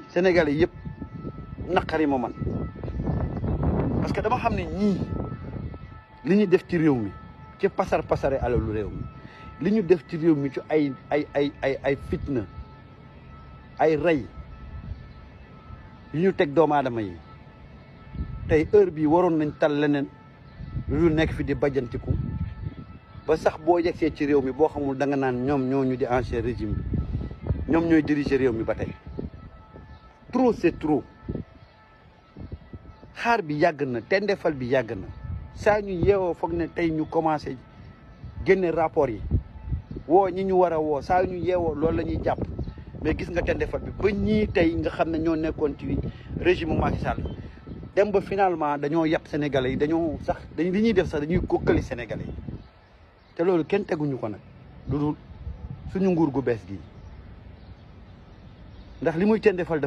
Sénégalais yëpp naqari ma man parce que dama xam ne ñii li ñu def ci réew mi ci pasare alalu réew mi li ñu def ci réew mi ci ay fitna ay rey yu ñu teg doomu aadama yi tey heure bii waroon nañ tal leneen lu nekk fi di bajjantiku ba sax boo yegsee ci réew mi boo xamul da nga naan ñoom ñoo ñu di ancien régime bi ñoom ñooy diriger réew mi ba tey trop c'est trop xaar bi yàgg na tendefal bi yàgg na saa ñu yeewoo foog ne tey ñu commencé génne rapport yi woo ñi ñu war a woo saa ñu yeewoo loolu la ñuy jàpp mais gis nga tendefal bi ba ñii tey nga xam ne ñoo nekkoon ci régime Macky Sall dem ba finalement dañoo yàpp sénégalais yi dañoo sax li ñuy def sax dañuy kokkali sénégalais yi te loolu kenn teguñu ko nag lu dul suñu nguur gu bees gi ndax li muy tendefal